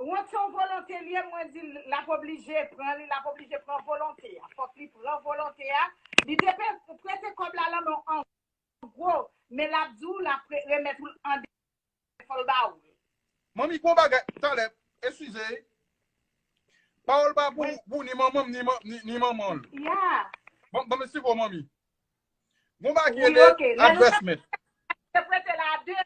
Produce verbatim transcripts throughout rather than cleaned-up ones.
Wont se yon volonte li ye, mwen di l ap oblije pran li, l ap oblije pran volonte a. Fòk li pran volonte a. Li te pe- prete kòb la nan men w an gwo, men l ap di w l ap re- remèt ou l an de fò l ba ou. Manmi, gon bagay, talè, eskize. Pawòl pa pou, pou ni manman m, ni, man- ni, ni manman l. Yeah. Bon, bon, mesi pou manmi. Gon bagay ki Wi, rele ok. Lè nou advancement. Te prete l a de.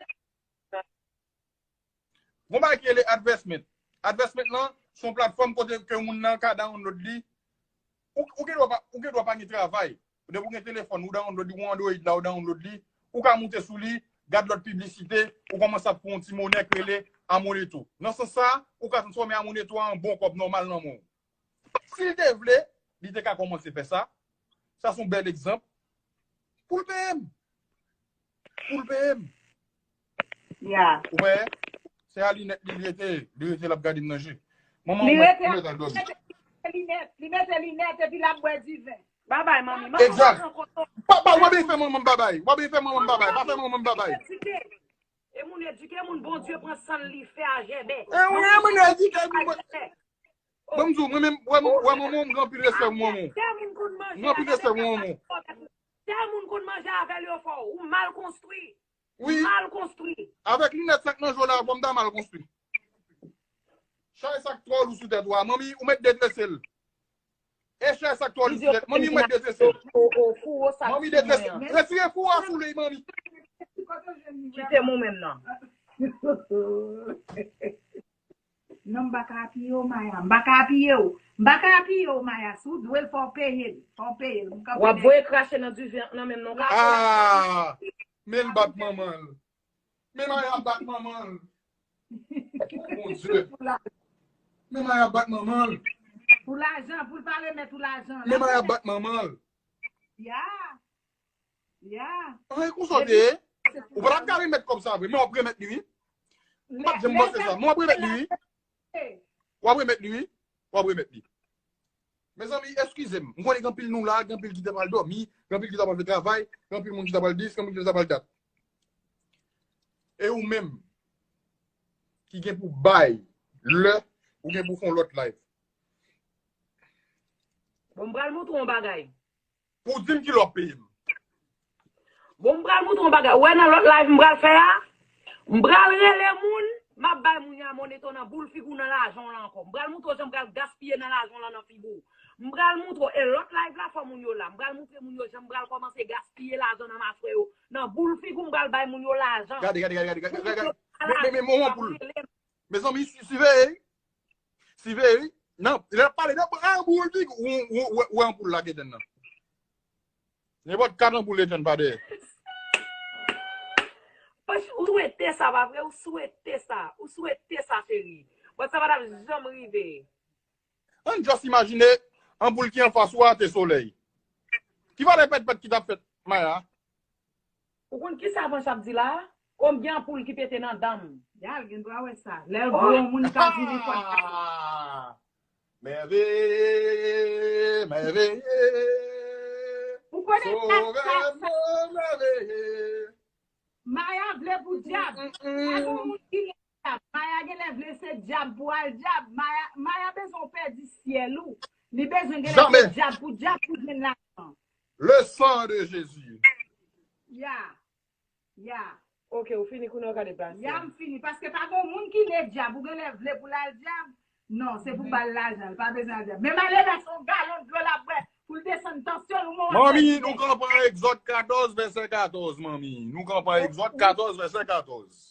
Gon bagay ki rele advancement. Advancement lan, se yon platfòm kote ke moun nan ka download li. Ou, ou gen dwa pa, ou gen dwa pa gen travay. Depi ou gen telefòn, ou download li, ou Android la, ou download li. Ou ka moute sou li, gad lòt piblisite, ou kòmanse ap fè yon ti monè k rele Amoneto. Nan sans sa, ou ka transfòme Amoneto an bon kòb nòmal nan men w. Si l te vle, li te ka kòmanse fè sa. Sa se yon bèl egzanp. Pou l peye m. Pou l peye m. Yeah. Ou wè, se a linèt li rete, li rete l ap gade m nan je. Manman Li mwen, rete mwen al dòmi. Linèt, li mete linèt epi l ap bwè diven. Babay, manmi. Exact. Papa, w ap fè manman m babay. W ap fè manman m babay. Pa fè manman m babay. Edike. E moun edike, moun Bondye pran san li fè a jèbè. E moun, e moun edike, moun. Bon, m di w, mwen menm, wè manman m, mwen anpil respè pou manman. Tè moun konn manje. Mwen anpil respè pou manman. Tè moun konn manje avè l yo fò. Ou mal konstwi. Wi. Mal konstwi. Avèk linèt sa k nan je w la, fò m ta mal konstwi. Chay sa k twò lou sou tèt ou a, manmi, ou mèt detrese l. E chay sa k twò lou sou tèt, manmi, ou mèt detrese l. Manmi, detrese l. Retire fou a sou li, manmi. Kite mwen menm nan. Non, m pa ka apiye w, Maya. M pa ka apiye w. M pa ka apiye w, Maya. Si w dwe l, fò w peye l. Fò w peye l. M kanpe W ap dèyè. Voye krache nan diven nan menm non. Ah, men l bat manman l. Men Maya bat manman l. Mon Dieu. Men Maya bat manman l. Pou lajan, pou l pa remèt ou lajan. Men Maya bat manman l. Ya. Ya. Anyen konsa w te ye. Ou pa t ap ka remèt kòb sa vre, men w ap remèt li wi. M pa t janm panse sa, men w ap remèt li wi. W ap remèt li wi. W ap remèt li. Mezanmi, eskize m. M konnen gen anpil nou la, gen anpil ki ta pral dòmi, gen anpil ki ta pral fè travay, gen anpil moun ki ta pral dis, gen anpil ki ta pral dat. E ou menm, ki gen pou bay lè, ou gen pou fè yon lòt live. Bon, m pral montre w yon bagay. Pou w di m ki lè w ap peye m. Bon, m pral montre w yon bagay. Ou wè nan lòt live m pral fè a, m pral rele moun, m ap bay moun yo a moneto nan boul figi w nan lajan w lan ankò. M pral montre w jan m pral gaspiye nan lajan w lan nan figi w. M pral montre w, e lòt live la fò moun yo la. M pral montre moun yo jan m pral kòmanse gaspiye lajan nan mafrè yo. Nan boul figi w m pral bay moun yo lajan. Gade, gade, gade, gade, gade, gade. Men, men, men, men, anpoul. Mezanmi, si, siveye. Siveye, wi. Nan, lè l ap pale de anpoul, ou, ou, ou, ou anpoul la, Kedenn nan. Nenpòt kat anpoul Kedenn pa dèyè. Ou swete sa, pa vre? Ou swete sa. Ou swete sa, cheri. Bon, sa pa t ap janm rive. Ann just imajine anpoul ki anfas ou a te solèy. Ki valè pèt pèt ki t ap fèt, Maya? Ou konn kisa Panch ap di la? Konbyen anpoul ki pete nan dan m? Ya, l gen dwa wè sa. Lè l gwo, yon moun ka di nenpòt bagay. Mèveye, mèveye. Ou konnen sa, sa, sa. Mèveye. Maya vle pou dyab. Pa gen moun ki djab. Maya genlè vle se djab pou al djab. Maya, Maya bezwen w pèdi syèl ou. Li bezwen genlè se djab pou djab pou jwenn lajan. Le sang de Jésus. Ya. Ya. Ok, ou fini kounye a, w ka deplase. Ya, m fini. Paske pa gen moun ki ne djab. Ou genlè vle pou l al djab. Non, se pou ba l lajan. L pa bezwen al djab. Men malere a se yon galon dlo l ap bwè pou l desann tansyon l. Ou mò. Manmi, nou ka pran Egzòd katòz, vèsè katòz, manmi. Nou ka pran Egzòd katòz, vèsè katòz.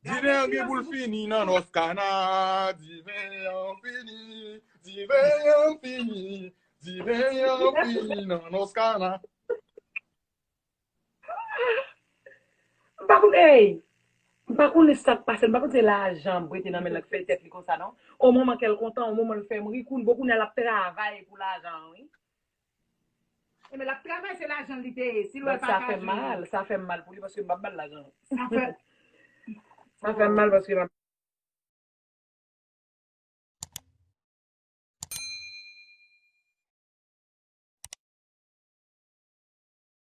Diven an gen pou l fini nan nòs Kana. Diven an fini. Diven an fini. Diven an fini nan nòs Kana. M pa konn, ey! M pa konnen sa k pase, m pa konn se lajan m prete nan men l k fè tèt li konsa, non. On moman kè l kontan, on moman l fè m ri, kounye a l ap travay pou lajan an, wi. Ebyen, l ap travay, se lajan li te ye. Si l wè l pa ka jwenn. Sa fè m mal, sa fè m mal pou li, paske m p ap ba l lajan. Sa fè, sa fè m mal, paske m ap